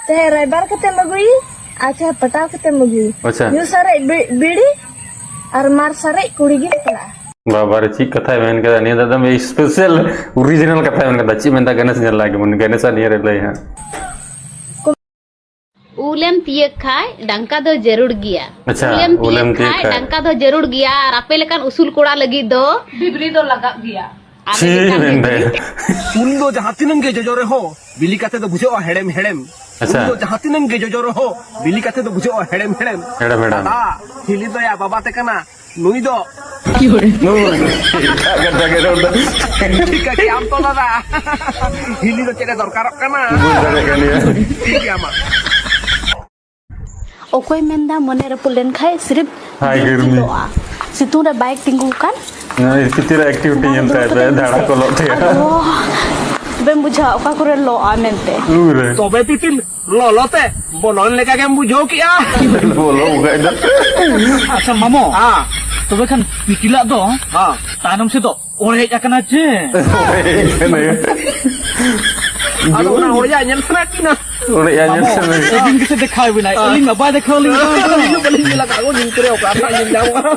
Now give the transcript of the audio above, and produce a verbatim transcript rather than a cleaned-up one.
ᱛᱮ ᱨᱟᱭᱵᱟᱨ ᱠᱟᱛᱮᱢ ᱟᱹᱜᱩᱭ, ᱟᱪᱪᱷᱟ, ᱯᱟᱴᱟᱣ ᱠᱟᱛᱮᱢ ᱟᱹᱜᱩᱭ᱾ ᱟᱪᱪᱷᱟ᱾ ᱧᱩ ᱥᱟᱨᱮᱡ ᱵᱤ-, ᱵᱤᱲᱤ ᱟᱨ ᱢᱟᱨ ᱥᱟᱨᱮᱡ ᱠᱩᱲᱤ ᱜᱮᱢ ᱯᱟᱲᱟᱜᱼᱟ᱾ ᱵᱟᱵᱟᱨᱮ, ᱪᱮᱫ ᱠᱟᱛᱷᱟᱭ ᱢᱮᱱ ᱠᱮᱫᱟ! ᱱᱤᱭᱟᱹ ᱫᱚ ᱮᱠᱫᱚᱢ special original ᱠᱟᱛᱷᱟᱭ ᱢᱮᱱ ᱠᱮᱫᱟ᱾ ᱪᱮᱫ ᱢᱮᱱᱫᱟ ᱜᱟᱱᱮᱥ? ᱧᱮᱞ ᱞᱟᱜᱮ ᱵᱚᱱ, ᱜᱟᱱᱮᱥᱟᱜ ᱱᱤᱭᱟᱹ ᱨᱮ ᱞᱟᱹᱭ ᱦᱟᱸᱜ᱾ ᱩᱞᱮᱢ ᱛᱤᱭᱟᱹᱜ ᱠᱷᱟᱡ ᱰᱟᱝᱠᱟ ᱫᱚ ᱡᱟᱹᱨᱩᱲ ᱜᱮᱭᱟ᱾ ᱟᱪᱪᱷᱟ, ᱩᱞᱮᱢ ᱛᱤᱭᱟᱹᱜ ᱩᱞᱮᱢ ᱛᱤᱭᱟᱹᱜ ᱠᱷᱟᱡ ᱠᱷᱟᱡ᱾ ᱰᱟᱝᱠᱟ ᱫᱚ ᱡᱟᱹᱨᱩᱲ ᱜᱮᱭᱟ, ᱟᱨ ᱟᱯᱮ ᱞᱮᱠᱟᱱ ᱩᱥᱩᱞ ᱠᱚᱲᱟ ᱞᱟᱹᱜᱤᱫ ᱫᱚ ᱰᱤᱵᱨᱤ ᱫᱚ ᱞᱟᱜᱟᱜ ᱜᱮᱭᱟ᱾ ᱟᱞᱮ ᱪᱮᱫ ᱞᱮᱠᱟᱱ ᱢᱮᱱᱫᱟᱭ? ᱰᱤᱵᱨᱤ᱾ ᱩᱞ ᱫᱚ ᱡᱟᱦᱟᱸ ᱛᱤᱱᱟᱹᱜ ᱜᱮ ᱡᱚᱡᱚ ᱨᱮᱦᱚᱸ, ᱵᱤᱞᱤ ᱠᱟᱛᱮ ᱫᱚ ᱵᱩᱡᱷᱟᱹᱜᱼᱟ ᱦᱮᱲᱮᱢ ᱦᱮᱲᱮᱢ᱾ ᱟᱪᱪᱷᱟ᱾ ᱩᱞ ᱫᱚ ᱡᱟᱦᱟᱸ ᱛᱤᱱᱟᱹᱜ ᱜᱮ ᱡᱚᱡᱚ ᱨᱮᱦᱚᱸ, ᱵᱤᱞᱤ ᱠᱟᱛᱮ ᱫᱚ ᱵᱩᱡᱷᱟᱹᱜᱼᱟ ᱦᱮᱲᱮᱢ ᱦᱮᱲᱮᱢ᱾ ᱦᱮᱲᱮᱢ ᱦᱮᱲᱮᱢ᱾ ᱫᱟᱫᱟ, ᱦᱤᱞᱤ ᱫᱚᱭᱟ ᱵᱟᱵᱟ ᱛᱮ ᱠᱟᱱᱟ, ᱱᱩᱭ ᱫᱚ ᱱᱩᱭ ᱮᱴᱟᱜ ᱠᱟᱛᱷᱟ ᱜᱮ ᱨᱚᱲ ᱫᱟ᱾ ᱴᱷᱤᱠ ᱟᱪᱷᱮ, ᱟᱢ ᱛᱚ ᱫᱟᱫᱟ᱾ ᱦᱤᱞᱤ ᱫᱚ ᱪᱮᱫ ᱮ ᱫᱚᱨᱠᱟᱨᱚᱜ ᱠᱟᱱᱟ? ᱵᱩᱡᱽ ᱫᱟᱲᱮᱭᱟᱜ ᱠᱟᱱ ᱜᱮᱭᱟ᱾ ᱴᱷᱤᱠ ᱜᱮᱭᱟ, ᱢᱟ᱾ ᱚᱠᱚᱭ ᱢᱮᱱᱫᱟ ᱢᱚᱱᱮ ᱨᱟᱹᱯᱩᱫ ᱞᱮᱱᱠᱷᱟᱡ ᱥᱤᱨᱤᱯ ᱦᱟᱭ ᱜᱤᱨᱢᱤ᱾ ᱡᱤᱞᱚᱜᱼᱟ? ᱥᱤᱛᱩᱝ ᱨᱮ ᱵᱟᱭᱤᱠ ᱛᱤᱸᱜᱩ ᱟᱠᱟᱱ᱾ ᱱᱚᱜᱼᱚᱭ ᱛᱤᱛᱤᱨ activity ᱧᱮᱞ ᱛᱟᱭ ᱯᱮ, ᱫᱷᱟᱲᱟ ᱠᱚ ᱞᱚᱜ ᱛᱟᱭᱟ᱾ ᱟᱫᱚ ᱵᱮᱢ ᱵᱩᱡᱷᱟᱹᱣᱟ ᱚᱠᱟ ᱠᱚᱨᱮ ᱞᱚᱜᱼᱟ ᱢᱮᱱᱛᱮ᱾ ᱩᱨᱮ᱾ ᱛᱚᱵᱮ ᱛᱤᱛᱤᱨ ᱞᱚᱞᱚ ᱛᱮ ᱵᱚᱞᱚᱱ ᱞᱮᱠᱟ ᱜᱮᱢ ᱵᱩᱡᱷᱟᱹᱣ ᱠᱮᱜᱼᱟ᱾ ᱵᱚᱞᱚ ᱵᱟᱠᱷᱟᱡ ᱫᱚ᱾ ᱟᱪᱪᱷᱟ ᱢᱟᱢᱚ, ᱦᱮᱸ᱾ ᱛᱚᱵᱮ ᱠᱷᱟᱱ ᱯᱤᱴᱤᱞᱟᱜ ᱫᱚ ᱦᱮᱸ᱾ ᱛᱟᱭᱱᱚᱢ ᱥᱮᱫ ᱫᱚ ᱚᱲᱮᱡ ᱟᱠᱟᱱᱟ ᱪᱮ? ᱚᱲᱮᱡ ᱟᱠᱟᱱᱟ᱾ ᱟᱫᱚ ᱚᱱᱟ ᱚᱲᱮᱡᱟᱜ ᱧᱮᱞ ᱥᱟᱱᱟ ᱠᱤᱱᱟ᱾ ᱚᱲᱮᱡᱟᱜ ᱧᱮᱞ ᱢᱟᱢᱚ, ᱥᱟᱱᱟ ᱠᱤᱱᱟ᱾ ᱟᱹᱵᱤᱱ ᱜᱮᱥᱮ ᱫᱮᱠᱷᱟᱣ ᱵᱤᱱᱟᱭ, ᱦᱮᱸ᱾ ᱟᱹᱞᱤᱧ ᱢᱟ ᱵᱟᱭ ᱫᱮᱠᱷᱟᱣ ᱞᱤᱧ ᱠᱟᱱᱟ᱾ ᱟᱹᱞᱤᱧ ᱫᱚ ᱵᱟᱹᱞᱤᱧ ᱧᱮᱞ ᱟᱠᱟᱫ ᱠᱚ, ᱧᱤᱧ ᱠᱚᱨᱮ ᱚᱠᱟ ᱨᱮ ᱧᱮᱞ ᱧᱟᱢᱚᱜᱼᱟ᱾